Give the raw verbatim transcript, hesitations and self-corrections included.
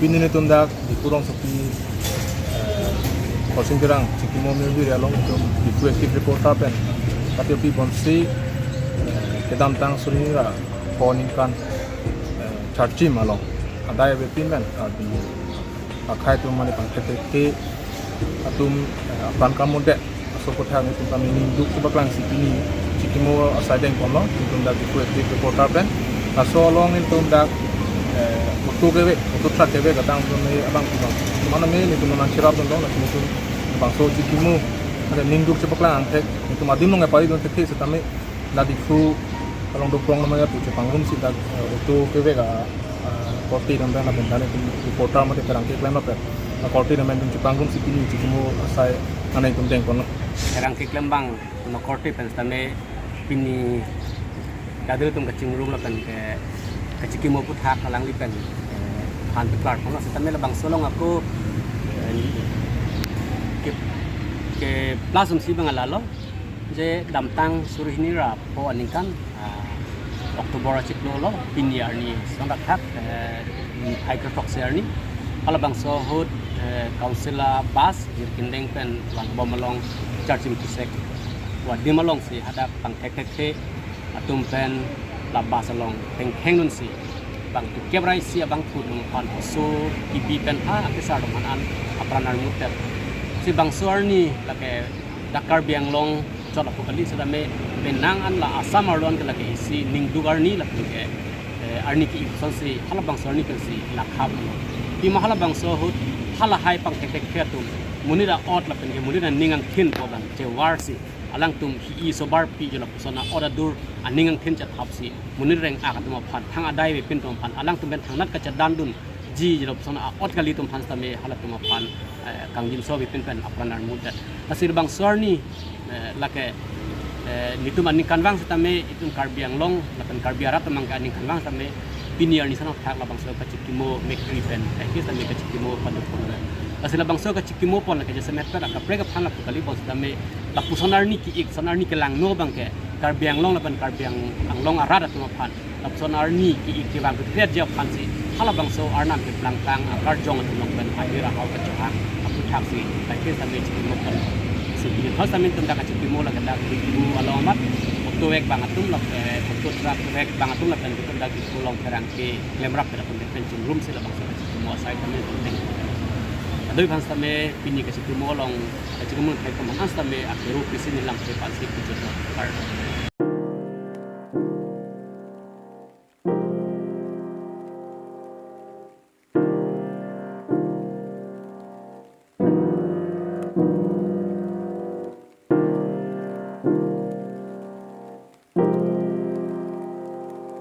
Pini nelitum dak Diphu rongsopi, eh, Khorsing Terang chikimo amirbi ri along nelitum Diphu active reporter pen patirpi ponsi, eh, kedamtang suri hini ra pho aningkan, eh, charchim along adai avepin pen, ah, di akhei atum mane pangthekthek atum, eh, apran kamudet aso aputhak nelitum kami ningduk chepaklangsi pini chikimo asai dengponlo, nelitum dak Diphu active reporter pen. Laso along nelitum dak, eh, auto kevek, auto truck kevek adang atum me abang atum abang. Mane me nelitum nangcherapdunlo, laso nelitum bangso chikimo, ada ningduk chepaklang angthek, nelitum adim along epari dun thekthe setame, la Diphu along doprong namaya pu chepangrumsi dak, eh, auto kevek a, ah, korte dam dam lapen dan nelitum reporter mate pherangke klem lapen, ah, korte dam dam chepangrumsi pini chikimo asai nelitum dengponlo. Pherangke klem abang, no korte pen setame pini kadri atum kachingrum lapen ke kachikimo aputhak alangli pen, eh, aphan deklarponlo setame labangso along ako, eh, ke, keplasumsi abang lalo, je damtang suri hini ra pho aningkan, ah, October achiklo lo, pini arni sonrak thak, eh, phai kre-throksi arni. Halabangso ahut, eh, council abus, Jirikindeng pen vangbom along charchim kisek adim alongsi hadak pangthekthekthe atum pen la bus along tengkheng dunsi bang tukep ra isi abangphu atum aphan oso kibi pen ha akesar atum aphan an apran armudet. Si bangso arni lake dak Karbi Anglong chot apu kali setame penang an la Assam arlo an ke lake isi ningduk arni lapen ke, eh, arni ke-ik asonsi halabangso arni pensi lakhap. Pima halabangso ahut halahai pangthekthekthe atum monit a-ot lapen ke monit aning angthin pu abang chevarsi alangtum hi-i sobar pi jo lapuson a-ot adur aning angthin chethapsi monit reng-ak atum aphan thang adai avepin atum aphan alangtum pen thangnat kachedandun ji jo lapuson a-ot kali atum aphan setame halatum aphan, eh, kangjinso avepin pen apran armudet. Lasi labangso arni, eh, lake, eh, nelitum aningkanvang setame itum Karbi Anglong lapen Karbi arat atum abang ke aningkanvang setame pini arni sonrak thak labangso kachikimo mekri pen, eh, ke setame kachikimo paduk pon. Lasi labangso kachikimo pon lake jasemet pen akaprek aphan lapu kali bos setame lapuson arni ke-ik, lapuson arni kelangno abang ke Karbi Anglong lapen Karbi Ang-, Anglong arat atum aphan lapuson arni ke-ik kevang kekret ji aphansi halabangso Arnam keplangtang akarjong atum along pen ahir ahau kachohang aphuthaksi pai ke setame chikimo pon. Si pini thos setame nelitum dak kachikimo lake dak Diphu along amat auto vek abang atum lake, eh, auto truck vek abang atum lapen nelitum dak Diphu along pherangke klemrap pen atum pen chingrumsi labangso kachikimo asai setame nelitum deng. Kadokave aphan setame pini kachikimo along kachikimo thek keman an setame akero pisi nilang ke pansi kuchot kar.